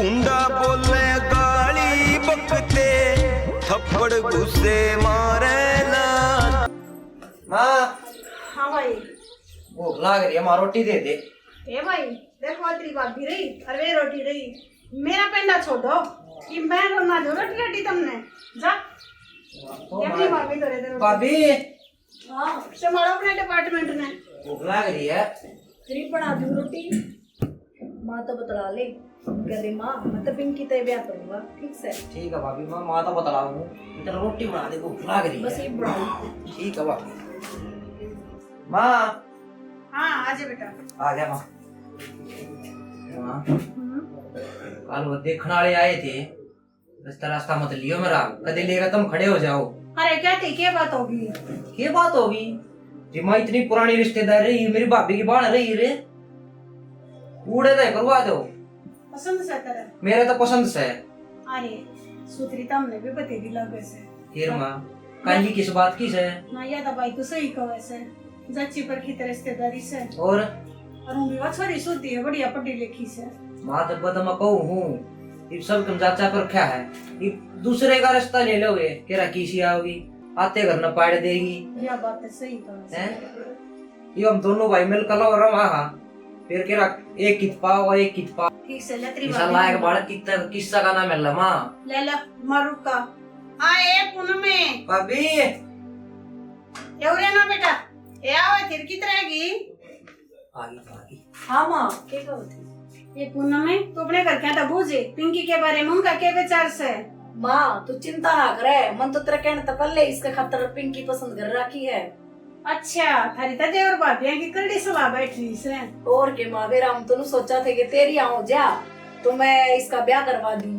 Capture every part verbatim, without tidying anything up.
ऊंडा बोले गाली बकते, थप्पड़ गुस्से मारे ना। माँ। हाँ भाई। भूख लाग रही है माँ, रोटी दे दे। ए भाई, देखो तेरी भाभी रही, अरे वे रोटी रही। मेरा पेंडा छोड़ो कि मैं रोना दो रोटी रोटी तुमने। जा। तो ये अपनी भाभी तो रहते रोटी। भाभी। हाँ, संभालो अपने डिपार्टमेंट ने। भूख लाग रही है। फ्री बना दूं रोटी। माँ तो बतला ले, कह दे माँ, मैं तो पिंकी ते ब्याह करूंगा, ठीक से? ठीक है भाभी, मैं माँ तो बतला दूं। इधर रोटी बना दे, भूख लाग रही बस है। ये बना। ठीक है भाभी। माँ। हाँ, आ जा बेटा। आ गया माँ। माँ, हम्म। कल वो देखने वाले आए थे, रास्ता रास्ता मत लियो मेरा, कदे लेकर तुम खड़े हो जाओ। अरे क्या थी, क्या बात होगी? क्या बात होगी? जी माँ, इतनी पुरानी रिश्तेदार रही, मेरी भाभी की बाण रही रे, उड़े तो करवा दो। पसंद से तेरे? मेरे तो पसंद से। अरे सुथरी तो हमने भी बतेरी लगे से। फिर माँ, काली किस बात की से? ना, या तो भाई तू सही कहे से, जच्ची परखी ते रिश्तेदारी से। और? और हूँ भी वो छोरी सुधी है, बढ़िया पढ़ी लिखी से। माँ, तब तो मैं कहूँ हूँ, इब सब तुम जाचा परख्या है, इब दूसरे का रिश्ता ले लोगे, केरा किसी आओगी, आते घर न पाड़ देगी। या बात तो सही कहे से। हैं? ये हम दोनों भाई मिलकर लो रहा, हाँ। फिर केरा एक कित पाओ, एक कित पाओ। ठीक से, ले तेरी इसा बात लायक नहीं। बालक कितना, किस्सा का ना मिल रहा, माँ। ले ले, मारू का। आ, ए पूनम में। भाभी। ए उरे ना बेटा, ए आओ, फिर कित रहेगी? आ गई, आ गई। हाँ माँ, के कहो थी? ये पूनम में, तू अपने घर क्या था बूझे? पिंकी के बारे में उनका के विचार से? माँ, तू चिंता ना करे, मन तो तेरे कहने तो पहले इसके खातर पिंकी पसंद कर रखी है। अच्छा, थारी तो देवर भाभियां की करड़ी सलाह बैठ रही से। और के माँ, बेरा हम तो नु सोचा थे कि तेरी आऊं जा, तो मैं इसका ब्याह करवा दूं।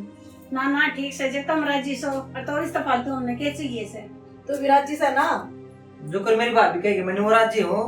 ना, ना, ठीक से, जे तुम राजी सो, और तो और इस तो फालतू हमने के चाहिए से। तू भी राजी से ना? जो कर मेरी भाभी कहेगी, मैंने वो राजी हूँ।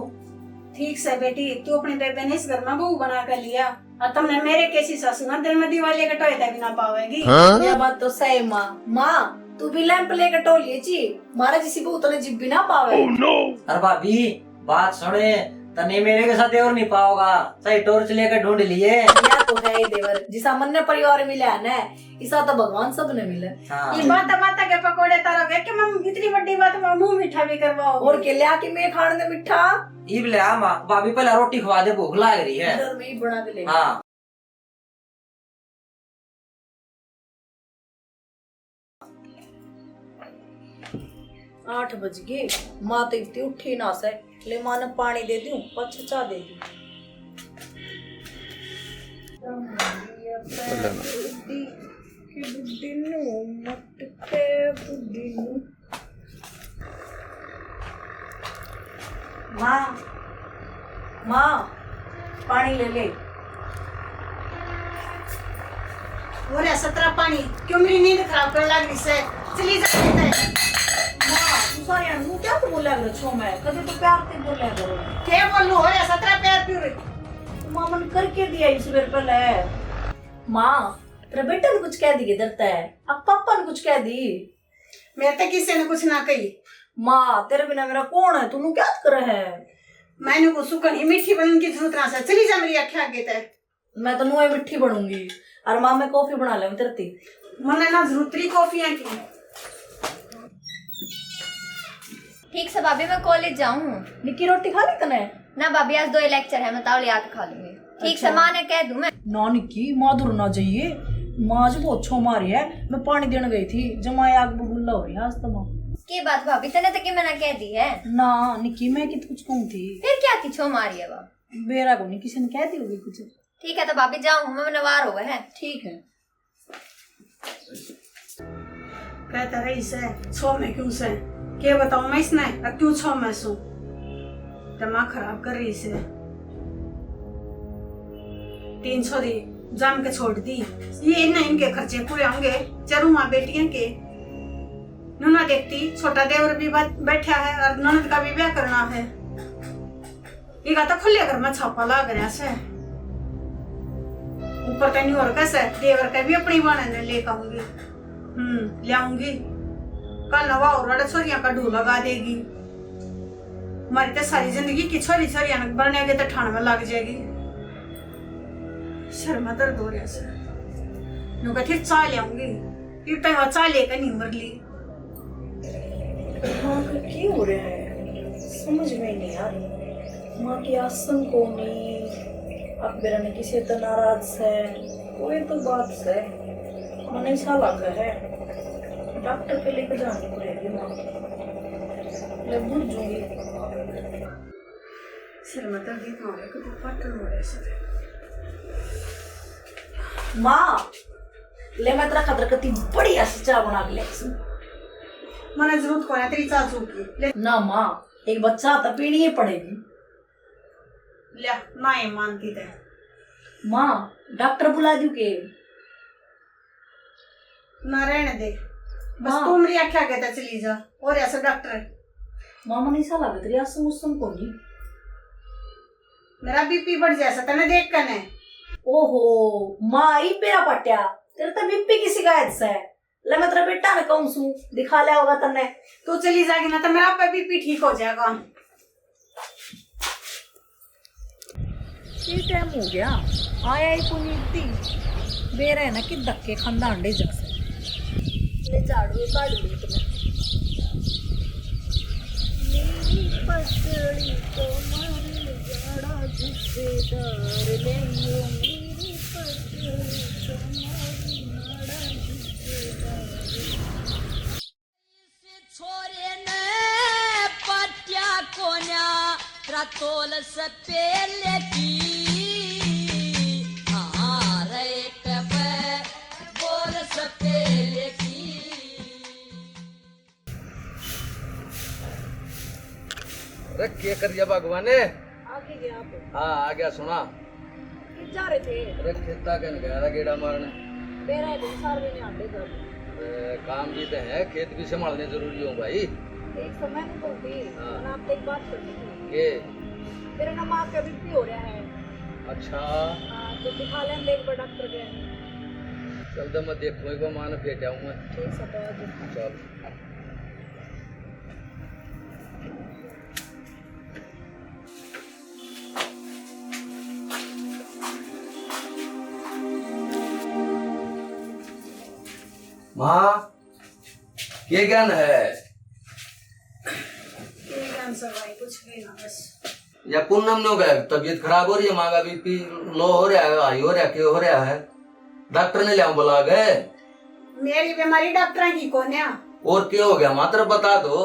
ठीक से बेटी, तू अपनी बेबे ने इस घर में बहू बना कर लिया, और तुमने मेरे कैसी सासू ना दिन में दिवाली कटोए तक ना पावेगी। हाँ? यह बात तो सही माँ। माँ, तू भी लैंप लेकर टोलिए जी, मारा जिसी बहू तने जिब भी ना पावे। Oh no! अरे भाभी, बात सुने, तने मेरे के साथ देवर नहीं पाओगा, सही टॉर्च लेकर ढूंढ लिए। या तो है ही देवर, जिसा मन्ने परिवार मिला है ना, इसा तो भगवान सब ने मिले। हाँ। ये बात बात के पकोड़े तारोगे कि मैं इतनी बड़ी बात में मुंह मीठा भी करवाओ। और के लिया कि मैं खाण दे मीठा? इब ले आ माँ, भाभी पहले रोटी खवा दे, भूख लाग रही है। इधर मैं ही बना के ले। हाँ। आठ बज गए, माँ तो इतनी उठी ना से। ले माँ ने पानी दे दूं, पाछे चाय दे दूं। बुद्धि, बुद्धि नू मत के बुद्धि नू। माँ, माँ, पानी ले ले। हो रहा सतरा पानी, क्यों मेरी नींद खराब कर लग रही से? चली जा इधर। माँ, तू सारे मुंह क्या तो बोला करो छो मैं? कभी तो प्यार से बोला करो। क्या बोलूं? हो रहा सतरा प्यार क्यों रे? माँ, मन करके दिया इस बेर पहले। माँ, तेरे बेटे ने कुछ कह दी किधर तै? अब पापा ने कुछ कह दी? मैं तो किसी ने कुछ ना कही। माँ, तेरे बिना मेरा कौन है? तू नु क्या करे है? मैंने को सुकन ही मीठी बनने की जरूरत ना से। चली जा मेरी आंखें आगे ते। मैं तो नुए मीठी बनूंगी। और माँ, मैं कॉफी बना ले तेरे ती। मने ना जरूरत रही कॉफियां की। ठीक से भाभी, मैं कॉलेज जाऊं। निक्की, रोटी खा ली तने? ना भाभी, आज दो ही लेक्चर है, मैं तावली आके खा लूंगी। ठीक से अच्छा। माँ ने कह दूं मैं। ना निक्की, माँ दूर ना जाइए, माँ आज बहुत छो मारी है। मैं पानी देने गई थी, जमाए आग बबूला हो रही है आज तो माँ। के बात भाभी, तने तो के मना कह दी है? ना निक्की, मैं कित कुछ कहूँ थी। फिर क्या की छो मारी है वो? बेरा को नहीं, किसी ने कह दी होगी कुछ। ठीक है तो भाभी, जाऊं मैं, मैंने वार हुआ है। ठीक है। कहता रही से, छो में क्यों से? के बताऊं मैं इसने, और क्यों छो में सू? दिमाग खराब कर रही से। तीन छोरी जाम के छोड़ दी। ये इन्हें, इनके खर्चे पूरे होंगे, चारों माँ बेटियां के। नूना देखती, छोटा देवर भी बै-, बैठा है और ननद का भी ब्याह करना है। ये कहता खुले घर में छापा लाग रहा से। ऊपर तैनी और कैसे देवर के भी अपनी बाणे ने लेकर आऊंगी। हम्म, ले आऊंगी। कल नवा और वाले छोरियां का ढू लगा देगी। मारी तो सारी जिंदगी की छोरी छोरियां ने बरने के तो ठाण में लग जाएगी। सर में दर्द हो रहा से। नुका फिर चाह ले आऊंगी, फिर तक चाह लेकर नहीं मर ली। माँ का क्या हो रहा है, समझ में नहीं आ रही। माँ की आसन को नहीं, अकबर ने किसी तो नाराज से, कोई तो बात से, मने ऐसा लगा है डॉक्टर पे लेकर जानी पड़ेगी माँ। मैं बुझ जाऊंगी। सिर में दर्द इतना हो रहा है कि वो पट हो रहा है सर। माँ, ले मैं तेरा खतर कती बढ़िया सी चाय बना के ले आई हूँ। मने जरूरत कोनी तेरी चाह चू की। ले। ना माँ, एक बार चाह तो पीनी ही पड़ेगी। ले, ना ही मानती ते। माँ, डॉक्टर बुला दूँ के? ना, रहने दे। बस माँ। तू मेरी आख्या के ते चली जा। और ऐसा डॉक्टर। माँ, मने ऐसा लग तेरी आसन उसन कोनी। मेरा बीपी बढ़ जाए से तने देख कने। ओहो, माँ, ई बेरा पट्या, तेरे तो बीपी की शिकायत से। ले, मैं तेरा बेटा ने कहूँ सू, दिखा लिया होगा तन्ने। तू चली जाएगी ना तो मेरा आपे बीपी ठीक हो जाएगा। ये टाइम हो गया, आया ही कोनी इतनी। बेरा है ना कि धक्के खांदा आंडे जा से। ले झाड़ू काट ली तूने। मेरी पतली कमर, जाड़ा झुकेदार ले लो, मेरी पतली कमर, जाड़ा झुकेदार। छोरे ने पट्या कोन्या, रतोल से पहले की, हाँ, रे एक बे-, बोल से पहले की। अरे, के कर दिया भगवान ने? आ गए आप? हाँ, आ गया। सुना, कित जा रहे थे? अरे, खेता कन गया था गेड़ा मारने। बेरा है, दो चार महीने आंदे घर। अरे, काम भी तो है, खेत भी संभालने जरूरी हो भाई। एक समय में तो थी, हाँ। मैंने आपसे एक बात करनी थी। के? मेरे ना माँ का बीपी हो रहा है। अच्छा। हाँ, तो दिखा लें एक बार डॉक्टर के। चल, तो मैं देखूँ एक बार, माँ ने फेंटा हूँ मैं। ठीक है, तो आ जाओ। चल। माँ, के ज्ञान है? के ज्ञान से भाई, कुछ भी ना, बस। या पूनम ने हो गया, तबीयत खराब हो रही है, माँ का बीपी लो हो रहा है, हाई हो रहा है, के हो रहा है? डॉक्टर ने लिया बुला गए। मेरी बीमारी डॉक्टर की कोन्या। और के हो गया मात्र बता दो।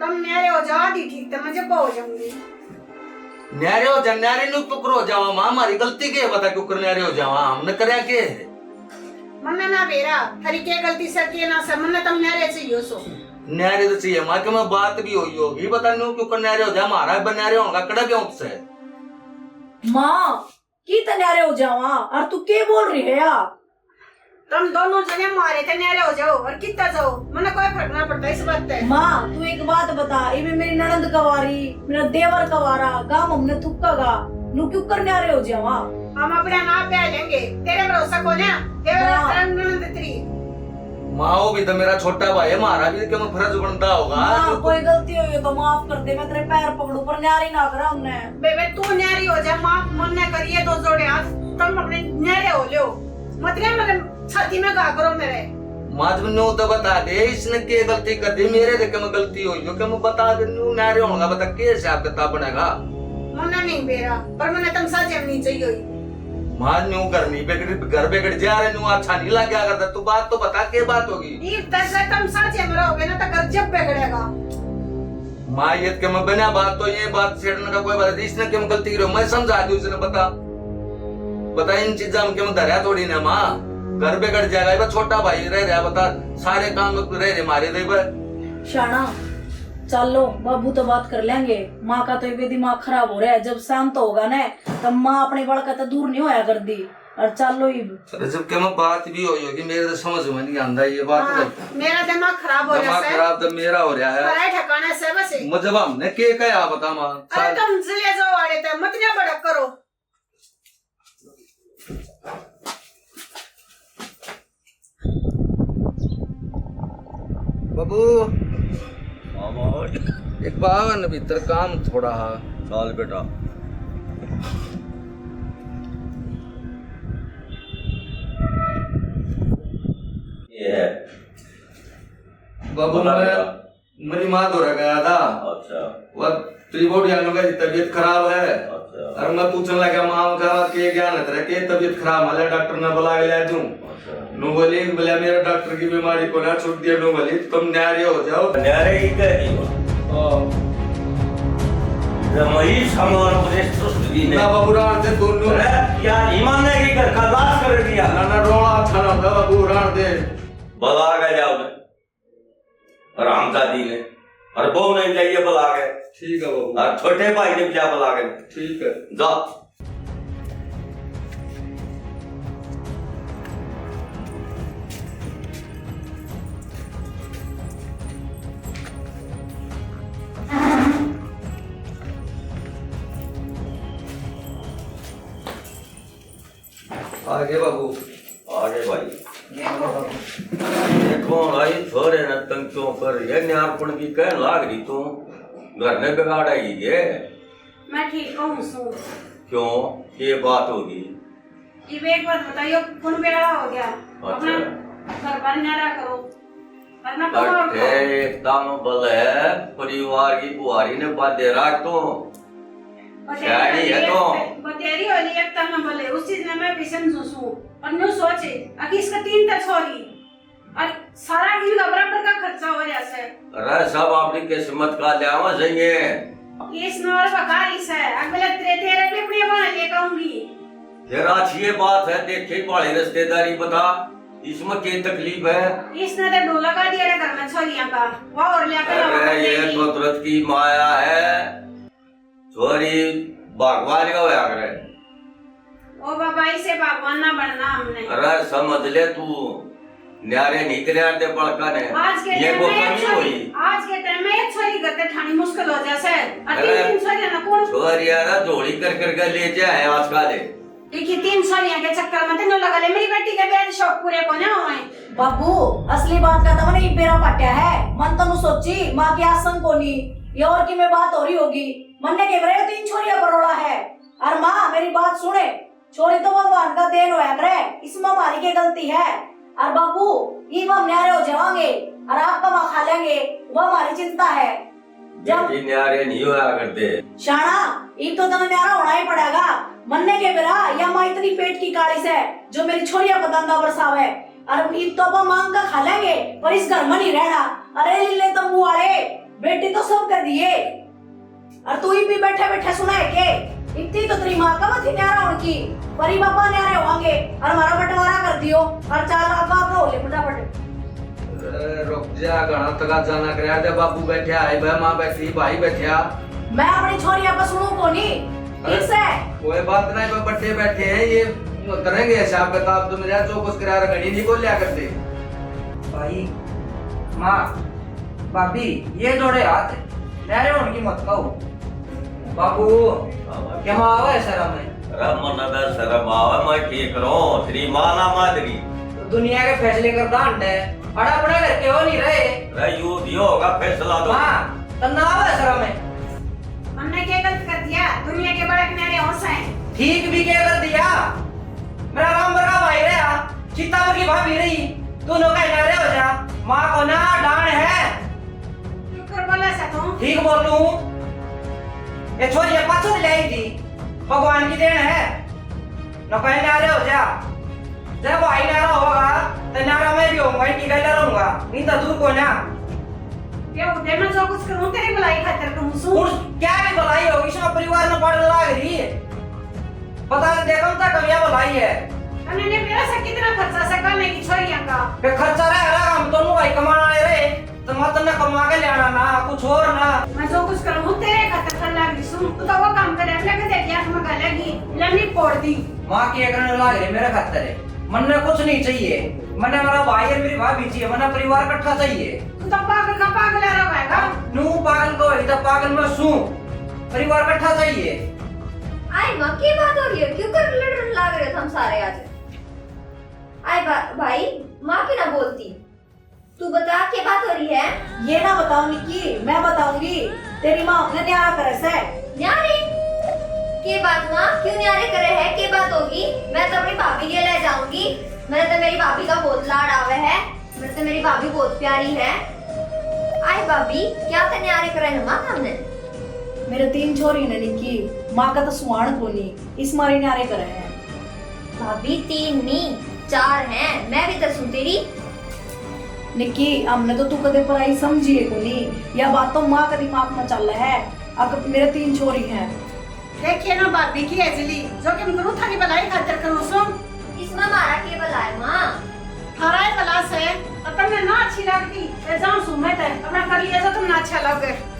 तुम न्यारे हो जाओ, आधी ठीक तो मैं जब हो जाऊंगी। न्यारे हो जा, न्यारे न्यू क्यों हो जावा माँ, हमारी गलती के है, बता क्यों कर न्यारे हो जावा, हमने करया के है? मन्ने ना बेरा, थारी के गलती सर के ना सर, मन्ने तुम न्यारे चाहिए सो। न्यारे तो चाहिए माँ, के मैं बात भी हुई होगी, बता न्यू क्यों कर न्यारे हो जा, हमारा बन्यारे होगा कड़ा क्यों से? माँ, की तै न्यारे हो जावा? और तू के बोल रही है या? तुम दोनों जने मारे तै न्यारे हो जाओ और कितना जाओ, मन्ने कोई फर्क ना पड़ता इस बात पे। माँ, तू एक बात बता, इमे मेरी ननद कवारी, मेरा देवर कवारा, गांव हमने थुक्कागा, न्यू क्यों कर न्यारे हो जावा? हम अपने नाप पे आ जाएंगे, तेरे भरोसा को ना, देवर माँ। तेरा ननद तेरी। माँ, वो भी तो मेरा छोटा भाई है, हमारा भी क्यों फर्ज बनता होगा? माँ, कोई गलती हुई हो तो माफ कर दे, मैं तेरे पैर पकड़ू, पर न्यारी ना करा हमने। बेबे, तू न्यारी हो जा, माफ मन्ने करिए, दो जोड़े हाथ, तुम अपने न्यारे हो लो, मत रे मेरे छाती में घा करो मेरे। माँ, तू न्यू तो बता दे, इसने के गलती कर दी, मेरे देख में गलती हुई हो, के मैं बता दे, न्यू न्यारे होगा, बता के हिसाब किताब बनेगा? मन्ने नहीं बेरा, पर मन्ने तुम साझे नहीं चाहिए हुई। माँ, न्यू घर नहीं बिगड़, घर बिगड़ जा रहे, न्यू अच्छा नहीं लग गया करता। तू बात तो बता, के बात होगी? इब तक से तुम साझे में रहोगे ना, तो घर जब बिगड़ेगा। माँ, ये के मैं बिना बात तो, ये बात छेड़ने का कोई बात नहीं, इसने के मैं गलती करो, मैं समझा दूँ इसने, बता, बता, इन चीजा में के मैं धरया थोड़ी ना माँ, घर बिगड़ जाएगा। ये छोटा भाई रह रहा, बता, सारे काम रह रहे मारे दे पर। शाना, चलो, बाबू तो बात कर लेंगे। माँ का तो ये दिमाग खराब हो रहा है, जब शांत होगा ना, तब माँ अपने बल का तो दूर नहीं होया कर दी। और चलो इब। अरे, जब के मैं बात भी हुई होगी, मेरे तो समझ में नहीं आंदा ये बात। हाँ, तो मेरा दिमाग खराब हो रहा है। दिमाग खराब तो मेरा हो रहा है। पराए ठिकाने से बस। मैं जब हमने के कहा बता माँ। अरे, तुम चले जाओ आड़े ते, मत ना भड़क करो। बाबू। हाँ बाबा। एक बावन भीतर काम थोड़ा हा। चाल बेटा। बाबू, बोला मैं बेटा। मेरी माँ धोरै गया था। अच्छा। वो तेरी बोडिया नु की तबीयत खराब है। अच्छा। और मैं पूछने लगा, माँ का के ज्ञान है तेरा, के तबीयत खराब है, डॉक्टर ने बुला के ले दूं। अच्छा। नु बोली, बोले, मेरा डॉक्टर की बीमारी को ना छूट दिया, नु बोली, तुम न्यारे हो जाओ। न्यारे ही कह दी। हाँ। रमई समान मुझे सुस्त भी नहीं। ना बाबू, राण दे दोनों। अरे, क्या ईमान ने की घर का लाश कर दिया? ना, ना, रोला अच्छा ना होता बाबू, राण दे। बुला के जाओ। हरामजादी ने। और बहू ने जाइए बुला के। ठीक है बाबू। और छोटे भाई ने भी जा बुला के। ठीक है। जा। आगे बाबू। आगे भाई। देखो भाई, छोरे ने तंग क्यों कर, ये न्यारपण की कह लाग रही तू, घर ने बिगाड़ेगी ये। मैं ठीक कहूँ सू। क्यों, के बात होगी? इब एक बात बताइयो, कौन बेरा हो गया? अच्छा। अपना घर पर न्यारा करो। अरे ना, कमाओ बटे, तो। एक तानो बल है, परिवार की बुहारी ने बांधे राख तू। बतेरी सियाणी है वाली तो। एक, बतेरी वाली एक तानो बल है, उस चीज में मैं भी समझू सू। और न्यू सोचे, अगर इसका तीन तक छोरी, और सारा इनका बराबर का खर्चा हो रहा है। अरे, सब अपनी किस्मत का ल्यावा चाहिए। इस नौर का कार इस है, अगले तेरे, तेरे पे अपनी बना लेकर आऊंगी। फिर अच्छी ये बात है, देखे भाली रिश्तेदारी बता, इसमें क्या तकलीफ है? इसने तो ढोला का दिया रे घर में छोरियां का, वाह और लिया कर अरे, ये कुदरत की माया है, छोरी भगवान का होया करे। ओ बाबा, इसे भगवान ना बनना हमने। अरे समझ ले तू, न्यारे नहीं करया दे बड़का ने। आज के ये टाइम को में कमी छोरी, हुई। आज के टाइम में ये छोरी घर ते ठानी मुश्किल हो जा से। और अरे, तीन, तीन छोरियां ना कौन छोरियां ना झोली कर कर के ले जाए आजकल। देखिए, तीन छोरियां के चक्कर में तेनों लगा ले, मेरी बेटी के ब्याह के शौक पूरे कोने होए। बाबू, असली बात का तो मैंने बेरा पाट्या है। मन तो नु सोची, माँ की आसन कोनी, ये और की में बात हो रही होगी। मन ने के करे तीन छोरियां परोला है। और माँ, मेरी बात सुने, छोरी तो भगवान का देन होया करे, इसमें हमारी के गलती है? और बाबू, इब हम न्यारे हो जावांगे और आप कमा खा लेंगे, वो हमारी चिंता है। जब बेटी न्यारे नहीं होया करते। शाणा, इब तो तने न्यारा होना ही पड़ेगा। मन्ने के बेरा या माँ इतनी पेट की काली से जो मेरी छोरिया पर दंदा बरसावे। और इब तो अपन मांग का खा लेंगे, पर इस घर में नहीं रहना। अरे लीले तंबू वाले, बेटी तो सब कर दिए। और तू ही भी बैठे बैठे सुना है के? इतनी तो तेरी माँ का मत ही न्यारा होने की। परी बापा न्यारे होंगे और हमारा बंटवारा कर दियो। और चाल आगा आगा हो ले फटाफट। अरे रुक जा, घणा तगाजा ना करया दे। बाबू बैठा है, बह माँ बैठी, भाई बैठा। मैं अपनी छोरिया पर सुनू कोनी। ठीक से? कोई बात नहीं, पर बड्डे बैठे हैं, ये करेंगे हिसाब किताब। तुम जा, जो कुछ करा रहा, घड़ी नहीं बोलिया करते। भाई, माँ, भाभी, ये जोड़े हाथ, न्यारे होने की मत कहो। बाबू, हाँ, बाबू। क्या माँ आवे शर्म है? अरे मन्ने तो शर्म आवे, मैं के करूं, तेरी माँ ना मादरी। तो दुनिया के फैसले करदा हंडे, अड़ा अपने घर के हो नहीं रहे। अरे यू दियो होगा फैसला तो। हाँ, तन्ना आवे शर्म है। हमने क्या गलत कर दिया? दुनिया के बड़े किनारे हो सै। ठीक भी क्या कर दिया? मेरा राम वर्गा भाई रहा, सीता वर्गी भाभी रही, दोनों का न्यारे हो जा। माँ को ना डांड है। क्यों कर बोला सा तू? ठीक बोलूं। ये छोरी ये पाछे ले आई थी, भगवान की देन है। न कहीं न्यारे हो जा। जब भाई न्यारा होगा, तो न्यारा मैं भी होऊंगा, इनकी गैला रहूंगा, नहीं तो दूर को ना। ये उदय, मैं जो कुछ करूं, तेरी भलाई खातिर करूं सू। कुछ क्या की भलाई होगी, इसमें परिवार में पड़ने लाग रही है। पता नहीं, देखो तो कमियां भलाई है। अने ने मेरा से कितना खर्चा से करने की छोरियां का? बे खर्चा रह रहा, हम दोनों भाई कमाने वाले रहे, तो मैं तन्ने कमा के ले आना ना, कुछ और ना। मैं जो कुछ करूं, तेरे खातिर कर लाग रही सू, तू तो वो काम करे, अपने कदे की आंख में घालेगी, लम्बी फोड़ दी। माँ की करने लाग रही मेरे खातिर है, मन्ने कुछ नहीं चाहिए, मन्ने मेरा भाई और मेरी भाभी चाहिए, मन्ने परिवार इकट्ठा चाहिए। तू तो पागल का पागल है रहा है। नू पागल को, इधर पागल मैं सू, परिवार इकट्ठा चाहिए। आए माँ, की बात हो रही है? क्यों कर लड़न लाग रहे थे हम सारे आज? आए बा-, भाई, माँ की ना बोलती। तू बता, के बात हो रही है? ये ना बताओ निक्की, मैं बताऊंगी। तेरी माँ अपने न्यारा करे से। न्यारे? के बात माँ, क्यों न्यारे करे है? के बात होगी? मैं तो अपनी भाभी के ले जाऊंगी। मैं तो, मेरी भाभी का बहुत लाड़ आवे है। मेरे तो मेरी भाभी बहुत प्यारी है। आए भाभी, क्या तने आरे करे है माँ हमने? मेरे तीन छोरी ने निक्की, माँ का तो सुहान कोनी, इस मारे न्यारे करे हैं। भाभी, तीन नहीं, चार हैं, मैं भी तो सूं तेरी। निक्की, हमने तो तू कदे पराई समझी है कोनी, या बात तो माँ का दिमाग में चल है। अक मेरे तीन छोरी हैं। देखिए ना भाभी की है जली, जो कि मैं करूँ थारी भलाई खातिर करूँ सूं। इसमें हमारा के भला है माँ? थारा ही भला से, और तमने ना अच्छी लगती, ते जाऊँ सूं मैं ते, अपना कर लिया जो तुमने अच्छा लगे।